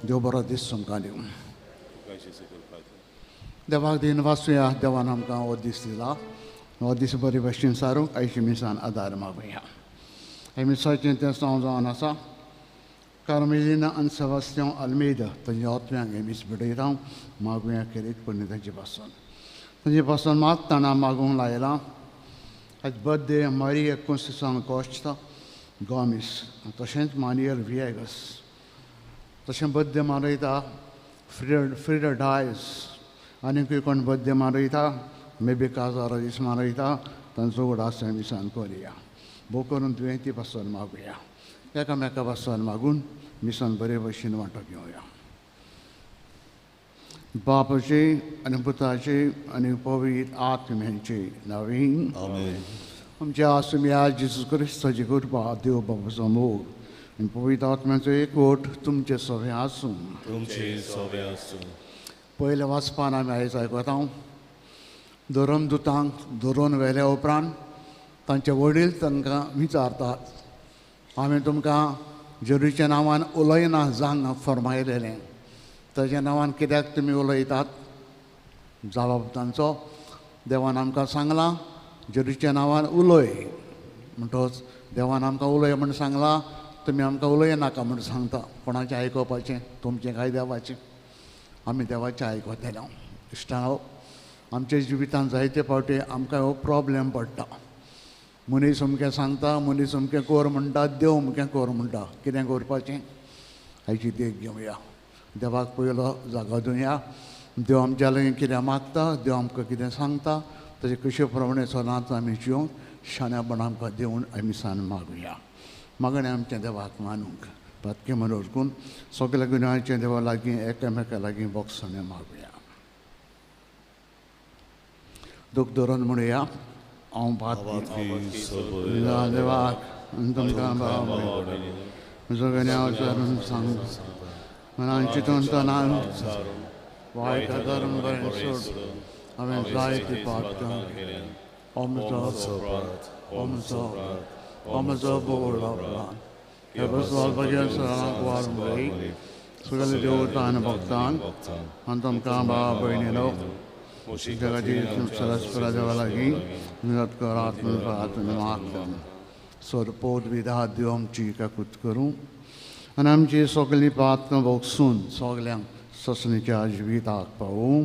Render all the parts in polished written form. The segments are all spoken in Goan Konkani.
देव बरो दीस तुमकां दिवं. देवाक दिन वाचुया. देवान आमकां हो दीस दिला, हो दीस बरे भशेन सारूंक आयचे मिसान आदार मागुया. हे मिसाचें तें हांव जावन आसा कार्मेलिना आनी सेबास्तियांव आल्मेदा तांच्या आत्म्यांक हें मीस भेटयता. मागुया खेरीत पडली तांचे पासून, तांचे पासून मात ताणें मागूंक लायलां. आयज बर्थडे मारिया कोन्सेसांव कोश्ता गोमीस, तशेंच मानियल विएगस, तशें बर्थडे मनयता फ्रिडा डायस, आनीकूय कोण बर्थडे मनयता मे बी काजारो दीस मनयता, तांचो उगडास मिसान करुया. भोव करून दुयेंती पासून मागुया, एकामेका पासून मागून मिसान बरे भशेन वांटो घेवया. बापाचे आनी पुताचे आनी पवित्र आत्म्याचे नवीन आमच्या आसुम्या जेजू क्रिस्ताची कृपा, देव बाबाचो मोग आनी पवित्र आत्म्याचो एकवट तुमचे सगळे आसूं. पयल्या वाचपान आमी आयज आयकता धर्मदुतांक धरून व्हेल्या उपरांत तांचे वडील तांकां विचारतात, आमी तुमकां जेरूच्या नांवान उलयना जावंक फर्मायलेलें, ताच्या नांवान कित्याक तुमी उलयतात? जबाब तांचो, देवान आमकां सांगलां जेरूच्या नांवान उलय. म्हणटच देवान आमकां उलय म्हूण सांगलां, तुमी आमकां उलय नाका म्हूण सांगता. कोणाचें आयकुपाचें? तुमचें काय देवाचें? आमी देवाचें आयकतले. इश्टां, आमच्या जिवितांत जायते फावटी आमकां हो प्रोब्लेम पडटा. मनीस अमकें सांगता, मनीस अमकें कर म्हणटा, देव अमकें कर म्हणटा. कितें करपाचें? हाची देख घेवया. देवाक पयलो जागो दिवया. देव आमच्या लागीं कितें मागता, देव आमकां कितें सांगता, ताचे कशे प्रमाणे सदांच आमी जिवंक शाण्यापण आमकां दिवन आमी सान मागुया. मागणें आमचें देवाक मानूंक पातकें म्हण वचून सगल्या गुन्यांवाचें देवा लागीं एकामेका लागीं बोगसणें मागुया. दूख धरून म्हणुया, हांव पातकी देवाक आनी तुमकां भाव म्हजो गुन्यांव विचारून सांग, मनान चिंतून तनान वायट धरून बरें सोड, हांवें जायते पातकां केल्यां. म्हजो बोवळो हे बसवाल सरांक वारंवार सगळे देवतान भक्तान आनी तुमकां भाव भयणीनो जगाची सरस्परा देवा लागीं मिनत करात म्हूण मागता. सोरपोत विधा देव आमची काकूत करूं आनी आमची सगळीं पातकां भोगसून सगल्यांक ससणीच्या जिविताक पावूं.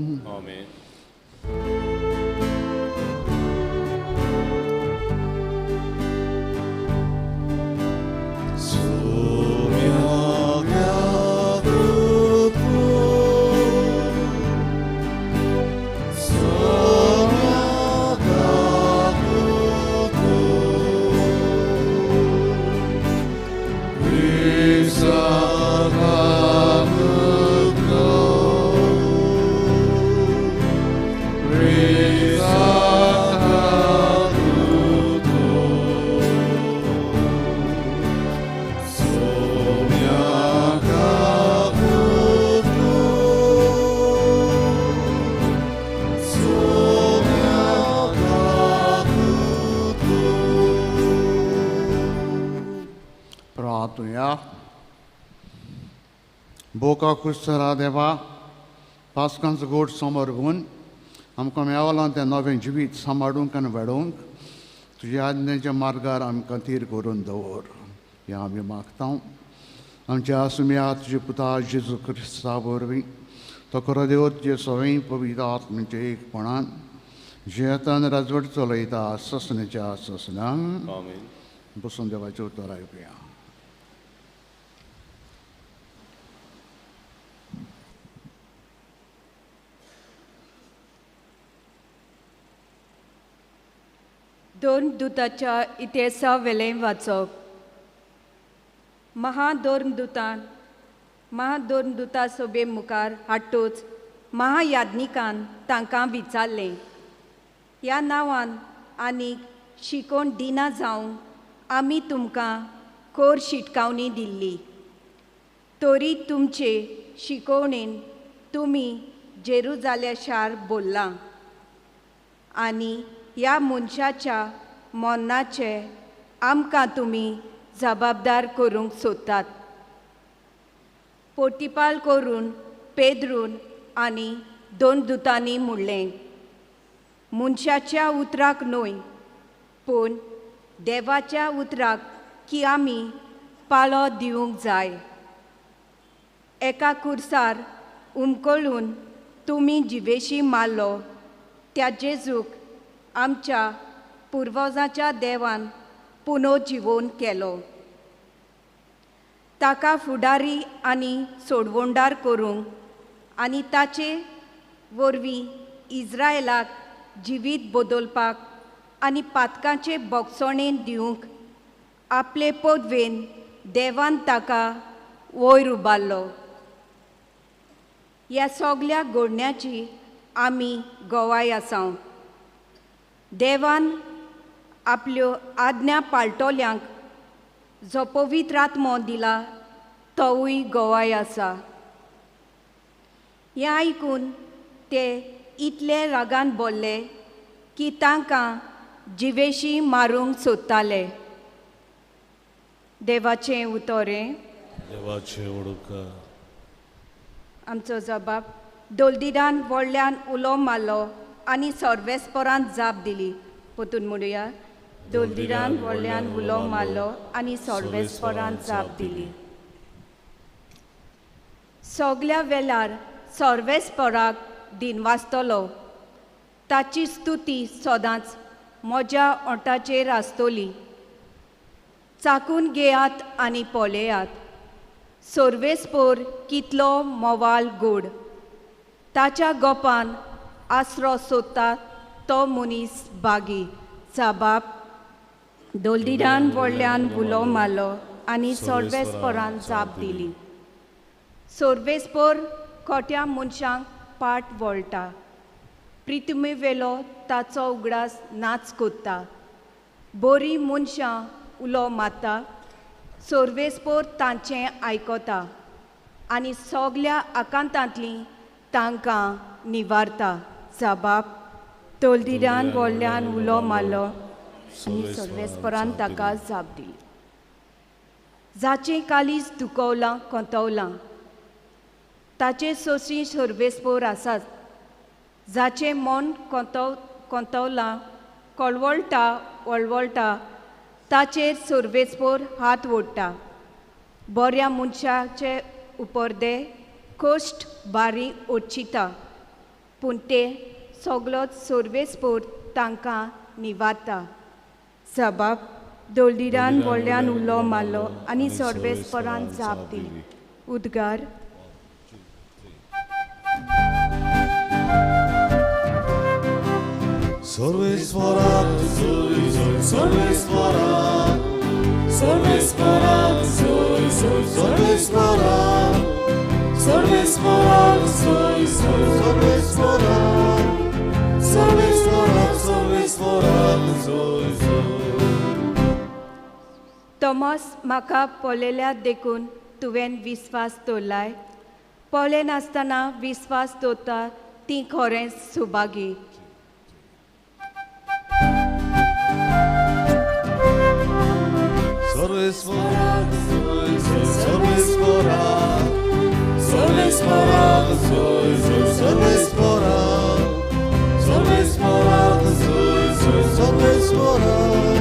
बोका खुशरा देवा पास्कांचो गोड समोर घेवन आमकां मेवलां तें नवें जिवीत सांबाळूंक आनी वेडोवंक तुज्या आज्ञेच्या मार्गार आमकां तीर करून दवर. हें आमी मागता. आमच्या सुम्या तुजे पुता जेजू क्रिस्ता वरवीं तो खरो देव तुजे सवंय पवित्र आत्म्याचे एकपणान जियेतान राजवट चलयता ससनेच्या ससनांक. बसून देवाचें उतर आयकुया. दोन दुताच्या इतिहासा वेलें वाचप. महादोर्मदूतान महादोर्मदूता सभे मुखार हाडटूच महायाज्ञिकान तांकां विचारलें, ह्या नांवान आनीक शिकोवन दिना जावंक आमी तुमकां कोर शिटकावणी दिल्ली, तरी तुमचे शिकोवणेन तुमी जेरुजाल्या शार बोल्लां आनी ह्या मनशाच्या मरणाचे आमकां तुमी जबाबदार करूंक सोदतात. पोटिपाल करून पेद्रून आनी दोन दुतांनी म्हणलें, मनशाच्या उतराक न्हय पूण देवाच्या उतराक की आमी पाळो दिवंक जाय. एका कुर्सार उमकळून तुमी जिवेशी मारलो त्या जेजूक आमच्या पुर्वजाच्या देवान पुनर्जिवोवन केलो. ताका फुडारी आनी सोडवणदार करूंक आनी ताचे वरवीं इज्रायलाक जिवीत बदलपाक आनी पातकांचे बोगसणेन दिवंक आपले पदवेन देवान ताका वयर उबारलो. ह्या सगल्या घडण्याची आमी गवाय आसा. देवान आपल्यो आज्ञा पाळटल्यांक जो पवित्र आत्मो दिला तोवूय गवाय आसा. हें आयकून ते इतले रागान बोल्ले की तांकां जिवेशी मारूंक सोदताले. देवाचें उतरें. देवाचें उडका. आमचो जबाब. दोलदिरान व्हडल्यान उलो मारलो आनी सर्वेस्परान जाप दिली. परतून म्हणुया. दोलदिरान व्हडल्यान उलो मारलो आनी सर्वेस्परान जाप दिली. सगल्या वेळार सर्वेस्पराक दिनवासतलो, ताची स्तुती सदांच म्हज्या ओंठाचेर आसतली. चाकून घेयात आनी पळयात सर्वेस्पोर कितलो मोवाल गोड. ताच्या गोपान आसरो सोदता तो मनीस बागी. जाबाब. दोलदिरान व्हडल्यान उलो मारलो आनी सर्वेस्परान जाप दिली. सर्वेस्पोर खोट्या मनशांक पाट वळटा, प्रितुमे वेलो ताचो उगडास नाच कोत्ता. बरीं मनशां उलो मारता, सर्वेस्पोर तांचें आयकता आनी सगल्या आकांतांतलीं तांकां निवारता. जाबाब. तोलदिरान व्हडल्यान उलो मारलो आनी सर्वेस्परान ताका जाप दिली. जाचें कालीज दुखवलां कोंतवलां ताचे सोशी सर्वेस्पोर आसात. जाचें मन कोंतवलां कळवळटा वळवळटा ताचेर सर्वेस्पोर हात ओडटा. बऱ्या मनशाचे उपरदे कश्ट बारी ओडचिता, पूण ते सगलोच सर्वेस्पोर तांकां निवारता. जबाब. दोलदिरान व्हडल्यान उलो मारलो आनी सर्वेस्परान जाप दिली. उद्गार. सर्वेस्पराक सर्वेस्पराक सर्वेस्पराक सर्वेस्पराक सर्वेस्पराक सर्वेस्पराक सर्वेस्पराक सर्वेस्पराक. तोमस, म्हाका पळयल्या देखून तुवें विस्वास दवरलाय. पळयनासतना विस्वास दवरता ती खरेंच सुभागी. सर्वेस्पराक सर्वेस्पराक सर्वेस्पराक सर्वेस्पराक सर्वेस्पराक सर्वेस्पराक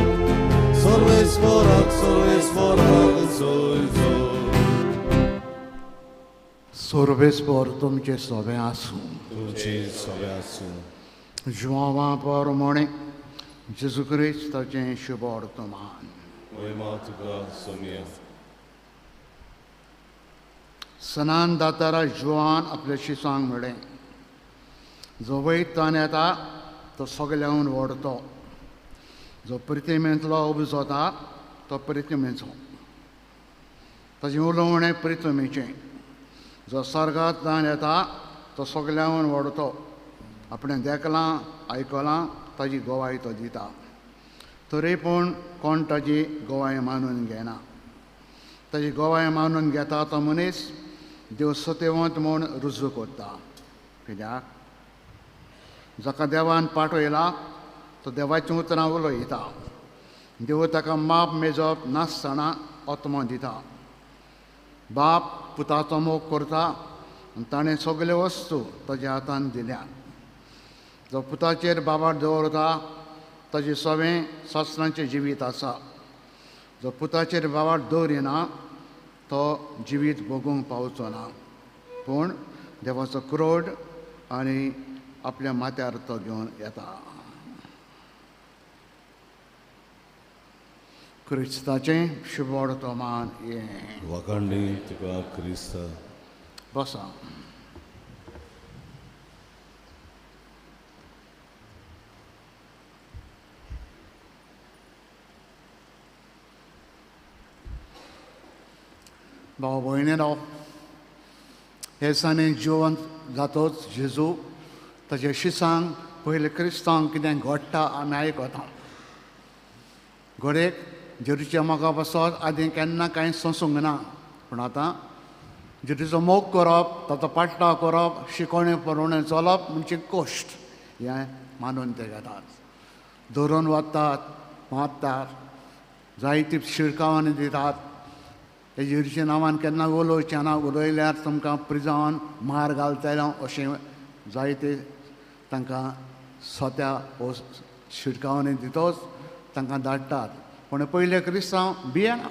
सर्वेस्पराक सर्वेस्पराक जय जय. सर्वेस्पर तुमचे सोबे आसूं. तुमचे सोबे आसूं. जुआंवा परमोणे जेजू क्रिस्ताचें शुभ वर्तमान. महिमा तुका सोमया. सनान दातारा जुआन आपल्या शिसांक म्हळें, जो वयतान येता तो सगळ्याहून व्हडतो, जो प्रितिमेंतलो उबजता तो प्रितिमेचो, ताजें उलोवणें प्रितमेचें. जो सर्गांतल्यान येता तो सगळ्याहून व्हडतो, आपणें देखलां आयकलां ताजी गवाय तो दिता, तरी पूण कोण ताजी गवाय मानून घेना. ताजी गवाय मानून घेता तो मनीस देव सत्यवंत म्हूण रुजू करता. कित्याक जाका देवान पाठयला तो देवाचीं उतरां उलयता, देव ताका माप मेजप नासतना आत्मो दिता. बाप पुताचो मोग करता आनी ताणें सगल्यो वस्तू ताज्या हातान दिल्या. जो पुताचेर बाबार दवरता ताजें सवें सासणाचें जिवीत आसा. जो पुताचेर बाबार दवरिना तो जिवीत भोगूंक पावचो ना, पूण देवाचो क्रोड आनी आपल्या माथ्यार तो घेवन येता. क्रिस्ताचें शुभ वर्तमान हें. वाखाणणी तुका क्रिस्ता. बसा. भाव भयणी राव, हे दिसांनी जिवंत जातोच जेजू ताजे शिसांक पयले क्रिस्तांक कितें घडटा आमी आयकता. घडयेक जेजूच्या मोगा पासत आदीं केन्ना कांय सोंसूंक ना, पूण आतां जेजूचो मोग करप, ताचो पाटलाव करप, शिकोवणे पुरवणे चलप म्हणजे कश्ट हें मानून ते घेतात. धरून वतात, मारतात, जायती शिरकावांनी दितात. हे जेजूच्या नांवान केन्ना उलोवचें ना, उलयल्यार तुमकां प्रिजावन मार घालतले अशें जायते तांकां सोत्या वो शिटकावणी दितोच तांकां धाडटात. पूण पयले क्रिस्तांव भियेना,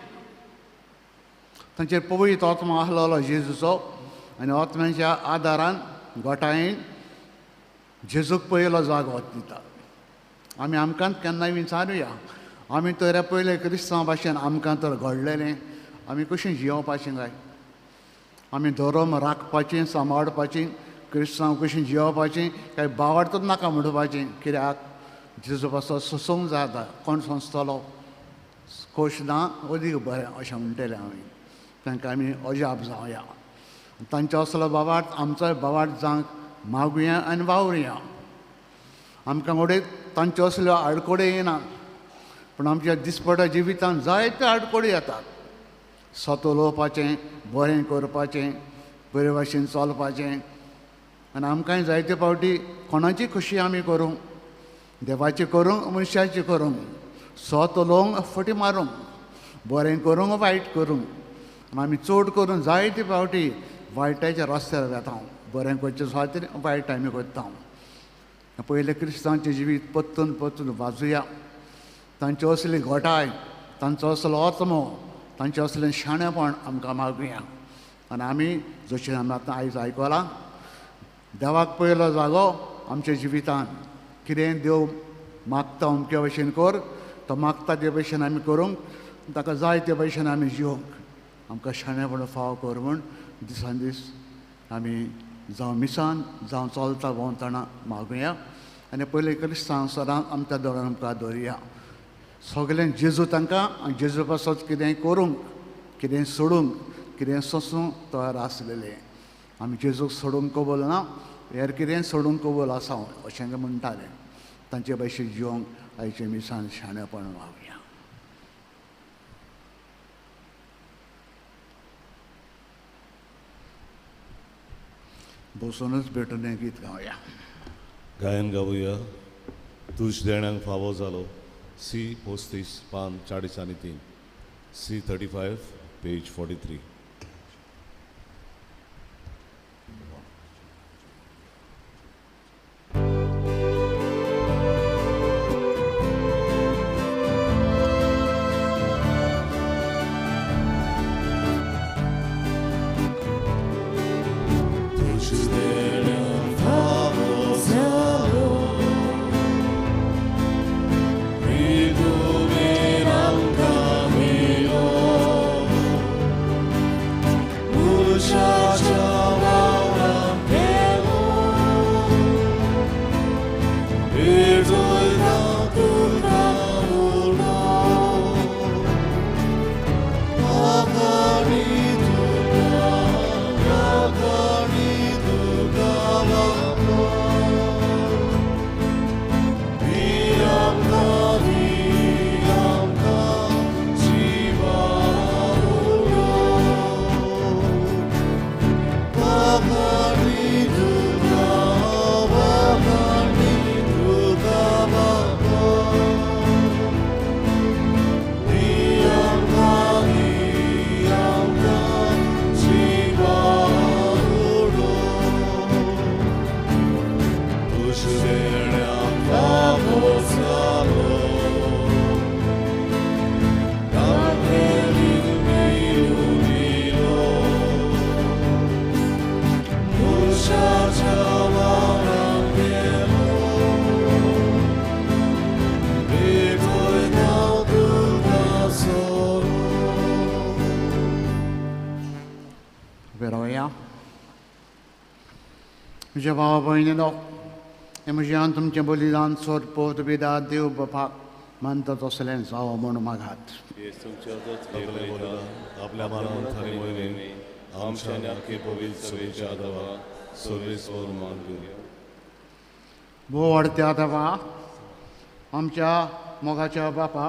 तांचेर पवित्र आत्मो आसलेलो जेजूचो आनी आत्म्याच्या आदारान गोठायेन जेजूक पयलो जागो दिता. आमी आमकां केन्नाय विचारुया, आमी तर पयले क्रिस्तांव भाशेन आमकां तर घडलेलें, आमी कशें जियोवपाचें काय? आमी धर्म राखपाचें, सांबाळपाचें, क्रिस्तांव कशें जियोवपाचें काय बावडतच नाका म्हणपाचें? कित्याक जेजू पासत सोंसूंक जाता, कोण सोंसतलो? खोश ना अदीक बरें अशें म्हणटलें आमी. तांकां आमी अजाप जावया, तांचो असलो बाबार्थ आमचोय बाबार्थ जावंक मागुया आनी वावरुया. आमकां घडये तांच्यो असल्यो आडखळी येना, पूण आमच्या दिसपट्या जिवितांत जायत्यो आडखळी येतात. सत उलोवपाचें, बरें करपाचें, बरे भाशेन चलपाचें, आनी आमकांय जायते फावटी कोणाची खोशी आमी करूंक, देवाची करूंक, मनशाची करूंक, सत उलोवंक, फटी मारूंक, बरें करूंक, वायट करूंक. आनी आमी चड करून जायते फावटी वायटाच्या रस्त्यार वेता, बरें करचें सुवातेर वायट आमी करता. पयले क्रिस्तांचें जिवीत परतून परतून वाजुया. तांच्यो असली घटाय, तांचो असलो आत्मो, तांचें असलें शाणेपण आमकां मागुया. आनी आमी जशें आमी आतां आयज आयकलां, देवाक पयलो जागो आमच्या जिवितान कितें देव मागता अमके भशेन कर, तो मागता ते भशेन आमी करूंक, ताका जाय ते भशेन आमी जिवंक, आमकां शाणेपण फावो कर म्हूण दिसान दीस आमी जावं मिसान जावं चलता भोंवतना मागुया. आनी पयले क्रिस्तांव सदांच आमच्या दोळ्यां मुखार दवरुया. सगळें जेजू तांकां आनी जेजू पासत कितेंय करूंक, कितें सोडूंक, कितें सोंसूंक तयार आसलेलें. आमी जेजूक सोडूंक कबूल ना, हेर कितें सोडूंक कबूल आसा अशें ते म्हणटाले. तांचे भशेन जिवंक आयचे मिसान शाणेपण मागुया. बसूनच भेटून हें गीत गावया. गायन गावया. तूज देण्यांक फावो जालो. सी 35 पान 43, सी 35 पेज 43. म्हज्या भाव भयणीनो, हें म्हज्यान तुमचें बलिदान सोदपोत बिदा देव बापाक मानता तसलें जावं म्हूण मागात. आपल्या मनान थारी वयलें आमच्या आख्खे पवित्र सभेच्या देवा सर्वेस्पर मागुया. भोव वाडत्या देवा, आमच्या मोगाच्या बापा,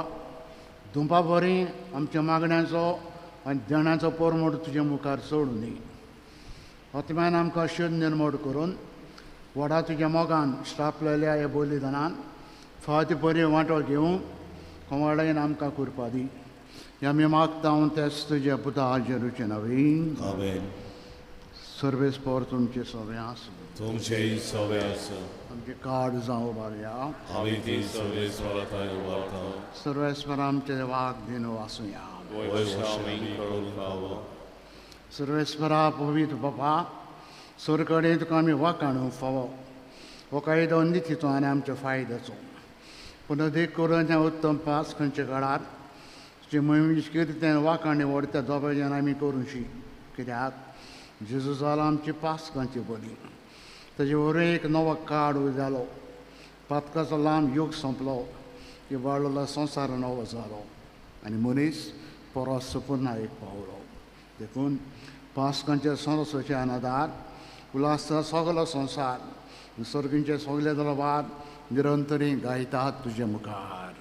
दुंपा बरी आमच्या मागण्यांचो आनी देण्याचो पोरमोड तुज्या मुखार सोडून दी. आत्म्यान आमकां शुद्ध निर्मोड करून व्हडा तुज्या मोगान स्टापलेल्या ह्या बलिदानान फावती बरी वांटो घेवंक कोमाडायन आमकां करपा दी. आमी मागता तेच तुज्या पुता जेरूचे नवीन. आमेन. सर्वेस्पर तुमचे सगळें आसूं. तुमचेय सगळें आसूं. आमचे कार्ड जावं उबारया. आमी ती सर्वेस्परा थंय उबारता. सर्वेस्पर आमचे वाग दिनो आसुया. सर्वेस्परा पवित्र बापा, सरकडे तुका आमी वाकाणू फावो हो कायदो नितीचो आनी आमच्या फायद्याचो. पूण अदीक करून त्या उत्तम पास खंयच्या काळार तुजी मोहिमेची किर्तें वाकाणी व्हडत्या दोबाज्यान आमी करूंशी. कित्याक जेजू जालो आमची पासकांची बली, ताजे वरवीं एक नवो काळ जालो, पातकाचो लांब योग सोंपलो, की वाडलेलो संवसार नवो जालो आनी मनीस परस पुन्हा एक पावलो. देखून पासकांच्या संरसाच्या आनादार उल्हासता सगलो संवसार, सर्गींचे सगले दरबार निरंतरी गायतात तुजे मुखार.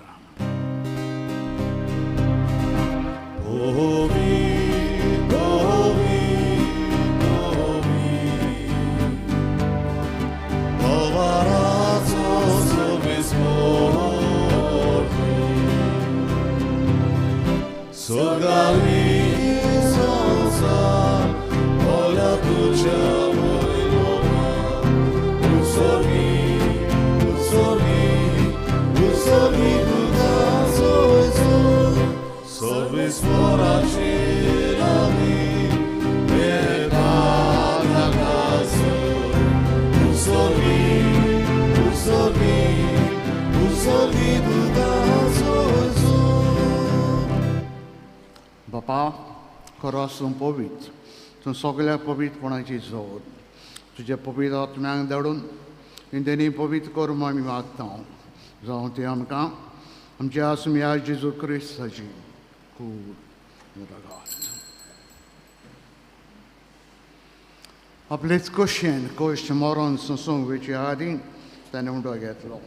बापा, खरो आसूं पवित्र, तूं सगळ्या पवित्रपणाची जोड तुज्या पवित्र आत्म्यांक धाडून तेणी पवित्र कर म्हूण आमी मागता. जावं तें आमकां आमच्या आसुया जेजू क्रिस्ताची कूड रगात. आपलेच कशेन कश्ट मरण सोंसूंक वेचे आदीं ताणें उंडो घेतलो,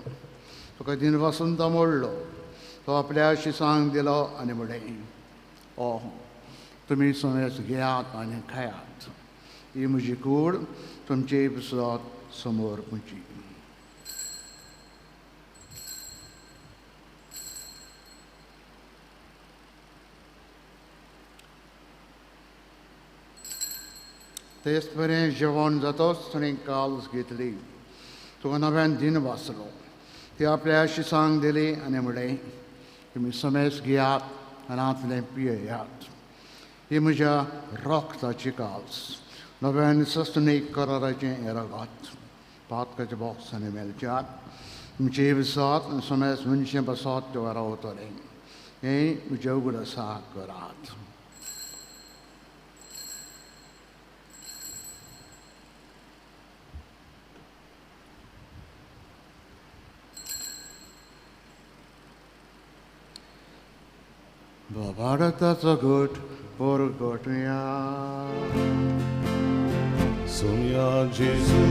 तुका दिनवासून तो मोडलो, तो आपल्या शिसांक दिलो आनी म्हणलें, ओ तुमी समेज घेयात आनी खायात, ही म्हजी कूड तुमचे पुसत समोर पुची. तेच परेन जेवण जातोच ताणें काल्स घेतली, तुका नव्यान दिन वाचलो, ती आपल्या शिसांक दिली आनी म्हणलें, तुमी समेज घेयात आनी हांतलें पियेयात, ही म्हज्या रक्ताची काल्स, नव्यान सस्तनीक कराराचें हें रगत, पातकाच्या बॉक्सांनी मेळच्यात तुमचे विसात आनी समेज मनशें बसत ते रावतलें, हें म्हजें उगडासा करात. भारताचो घट परगटया. सोम्या जेजू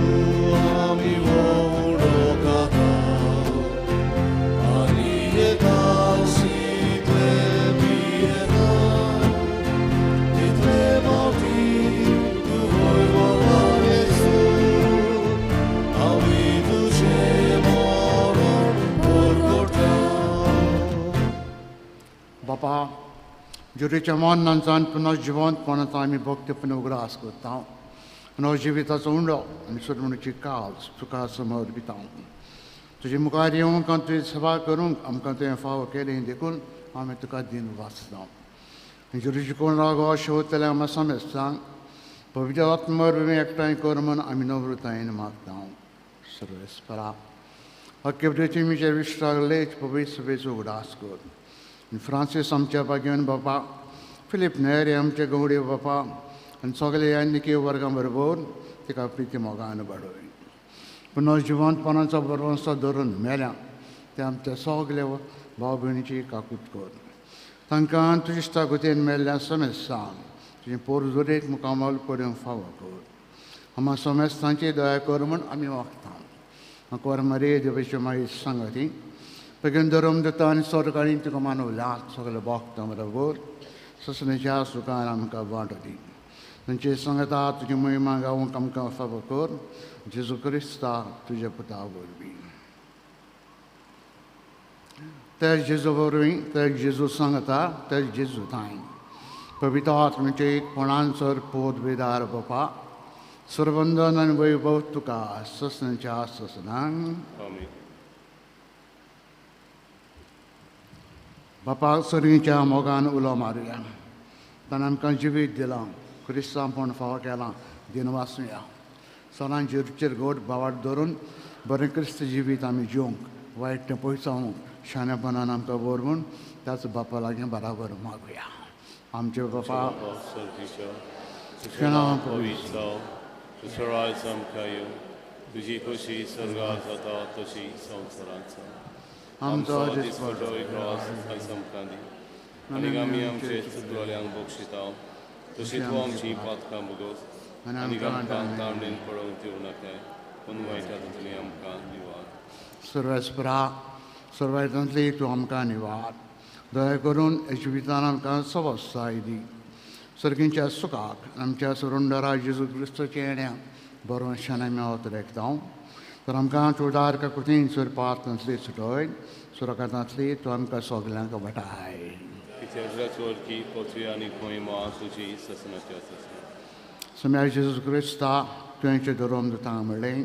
आमी उडोकाता आनी एका शितले पियेता तितले फावटी तुवय बाबा जेजू आमी तुजें मरण परगटता. बापा, जुरीच्या मरणांचान पुनः जिवंतपणाचो आमी भक्तीपण उगडास करता. नवजिविताचो उंडो आनी सोडमणीची काल्स तुका समर्पिता. तुजे मुखार येवंक आनी तुजी सेवा करूंक आमकां तुवें फावो केलें देखून आमी तुका दिन वाचता. जुरीची कोण रागो अशें वतलें आमकां समेस्तांक पवित्र आत्मा वरवीं एकठांय कर म्हूण आमी नम्रतायेन मागता. सर्वेस्परा, अख्खे पृथ्वीचेर विश्रागलेच पवित्र सभेचो उगडास कर. फ्रांसीस आमच्या भाग्यवन बापा, फिलीप नेरी आमचे गवडे बापा आनी सगळे ह्या निकी वर्गां बरोबर तिका प्रिती मोगान वाडय. पुनर्जिवंतपणाचो बरवंसो धरून मेल्या ते आमच्या सगल्या भाव भयणीची काकूत कर. तांकां तुजी इश्टागतीन मेल्ल्या समेस्तांक तुजी पोरजुरेक मुखामल पडूंक फावो कर. आमा समेस्तांची दया कर म्हूण आमी मागता. आंकवार मारये देवाची माई सांगाती बेगीन धर्म दिता आनी सरकारीन तुका मानवल्या सगळे भक्त बरोबर ससनेच्या सुखान आमकां वांटो दी. तांचे सांगता तुजी महिमा गावंक आमकां फावो कर. जेजू क्रिस्ता तुज्या पुता वरवीं. त्या जेजू वरवीं, त्या जेजू सांगता, त्या जेजू थांय पवित्र आत्म्याचे एकपणान सर पोत वेदार बापा सर्वंदन आनी वैभव तुका ससनाच्या ससनांक. आमेन. बापा सरीच्या मोगान उलो मारुया. ताणें आमकां जिवीत दिलां, क्रिस्तांवपण फावो केलां, दिनवासुया. सदां जेरूचेर घट भावाट धरून बरें क्रिस्त जिवीत आमी जिवंक, वायट तें पयसावंक शाणेपणान आमकां व्हर म्हूण त्याच बापा लागीं बराबर मागुया. आमचे बापा तुजें नांव पवित्र जावं, तुजो राज आमकां येवं, तुजी खोशी स्वर्गार जाता तशी संवसारांत जावं. आमचो दिसपट्टो ग्रास आयज आमकां दी आनी आमी आमचे चुकलोल्यांक बक्षिता तशी तूं आमची पातकां भोगोस आनी आमकां तांडेन पडोवंक दिवं नाकाय, पूण वायटांतली आमकां निवार. सर्वेस्परा सर्वांतली तूं आमकां निवार. दया करून जिवितान आमकां सवसाय दी. सर्गींच्या सुखाक आमच्या सुरुंडरा जेजू क्रिस्ताच्या येण्या बरोवशान आमी अवतरेकता. तर आमकां चुडार काकुतीन सुरपांतली सुटय सुरकातांतली तूं आमकां सगल्यांक वाटाय. सम्या जेजू क्रिस्ता तुवें धरोम दिता म्हणलें,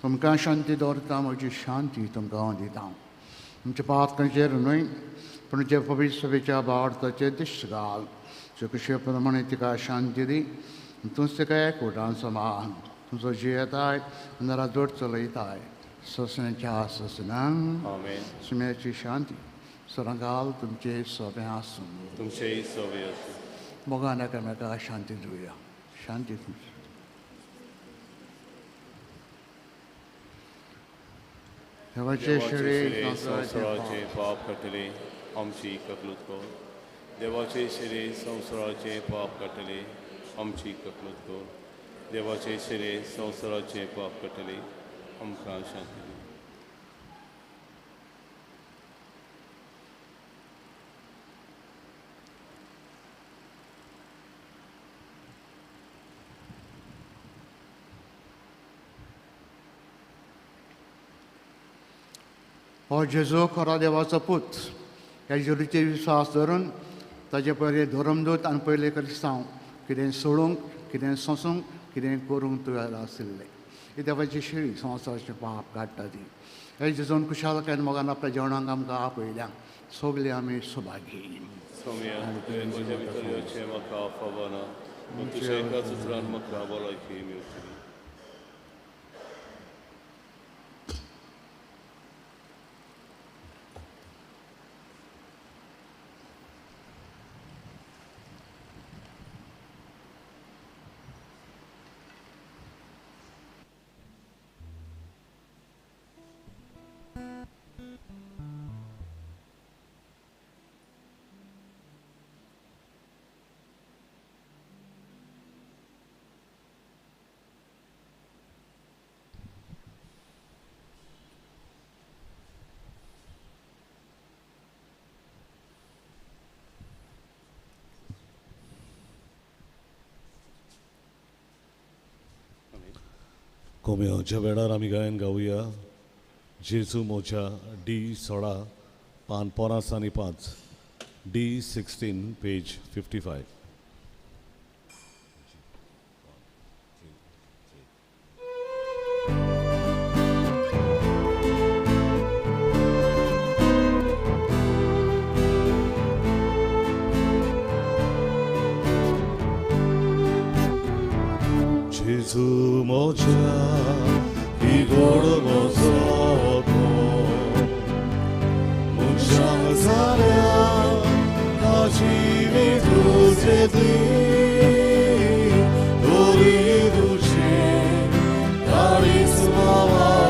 तुमकां शांती दवरता, म्हजी शांती तुमकां हांव दिता. आमच्या पातकांचेर न्हय पूण जे पवित्र सभेच्या भावार्थाचेर दिश्ट घाल. चुकशे प्रमाणे तिका शांती दी. तूंच तिका एकवटान समान तुजो जियेताय आनी राजवट चलयताय ससनाच्या ससनांक. आमेन. सुम्याची शांती सरांगाल तुमचे सोबें आसूं. तुमचेय सोबें आसूं. मोगान एकामेका शांती दिवया. शांती तुमची. देवाचे शरीर संवसाराचे पाप काडटले आमची ककलूत कर. देवाचे शरीर संवसाराचे पाप काडटले आमची ककलूत कर. देवाचे शरीर संवसाराचे पाप काडटले आमकां शांती दी. हो जेजू खरो देवाचो पूत. ह्या जेजूचेर विस्वास धरून ताजे पयले धर्मदूत आनी पयले क्रिस्तांव कितें सोडूंक, कितें सोंसूंक, कितें करूंक तयार आशिल्ले. ही देवाची शिळी संवसाराचें पाप काडटा ती. ह्या जेजून खुशालकायेन मोगान आपल्या जेवणाक आमकां आपयल्या. सगळे आमी सौभागी. सोम्या, तुवें म्हज्या भितर येवचें म्हाका फावना, पूण तुज्या एकाच उतरान म्हाका भलायकी मेळटली. कोम्योच्या वेळार आमी गायन गावया जेजू मोच्या डी 16 पान 55 डी 16 पेज 55. जेजू मोच्या गोड मोजो मनशांक जाल्या ताजी तुजेतली तरी तुजें काळीज मावाचें.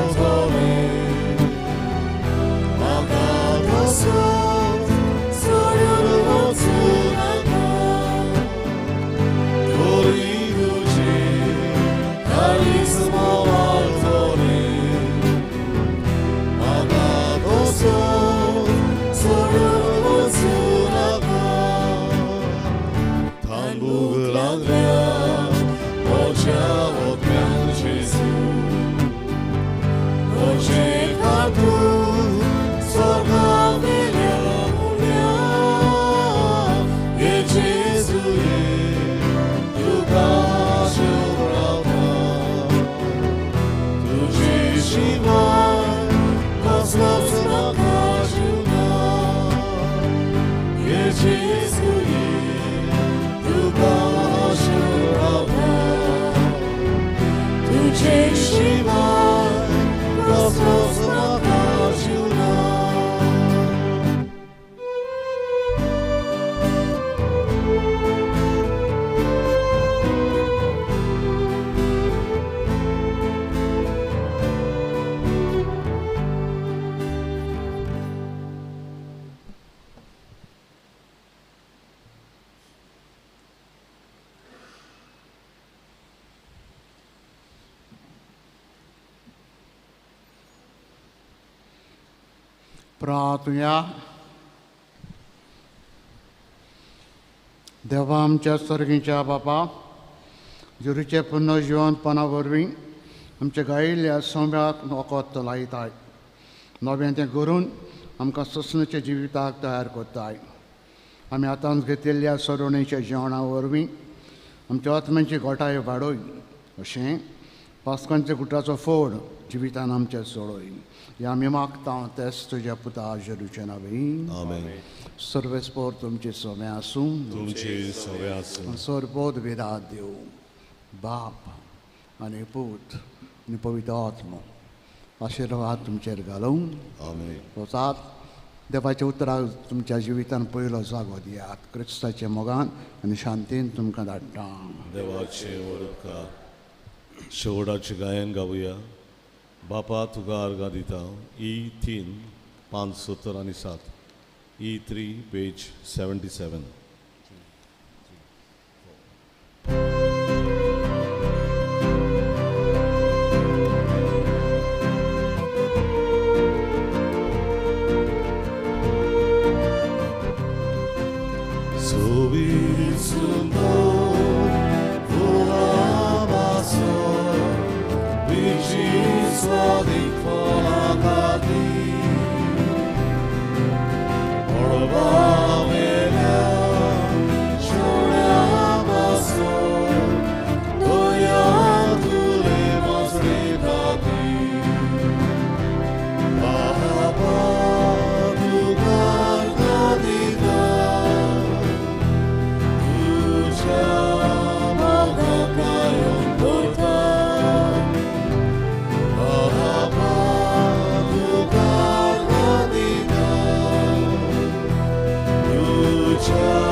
जेजू तुका आशिर्वाद तुझे शिवाय कसलोच म्हाका जीव ना. प्रार्थुया. देवा आमच्या सर्गीच्या बापा, जुरीचे पुनर्जिवंतपणा वरवीं आमच्या गायिल्ल्या सोम्याक नोकत लायताय, नवें तें करून आमकां सोंसणेच्या जिविताक तयार करताय. आमी आतांच घेतिल्ल्या सरोणेच्या जेवणा वरवीं आमच्या आत्म्यांची घटाय वाडोय, अशें पास्कांच्या गुटाचो फोड जिवितान आमचें सोडोय. ह्या आमी मागता तेच तुज्या पुता जेरूचे नांवी. आमेन. सर्वेस्पोर तुमचे सोमे आसूं, तुमचे सवे आसूं. सरबोध विरात देव बाप आनी पूत आनी पवित्र आत्मो आशिर्वाद तुमचेर घालूं. आमेन. वचात, देवाच्या उतराक तुमच्या जिवितान पयलो जागो दियात. क्रिस्ताच्या मोगान आनी शांतीन तुमकां धाडटा. देवाचे वरपकार. शेवटाचें गायन गावया. बापा तुका अर्गां दिता. ई 3 5 70 आनी 7. ई 3 पेज 77. सोबीत सुंदर फुलां पासत विचिस्वादीक फळां खातीर मळबावेल्या शेवण्या पासत दर्यांतुले मासळे खातीर बाबा तुका अर्गां दिता तुज्या मोगाक कायम दवरता. बाबा तुका अर्गां दिता तुज्या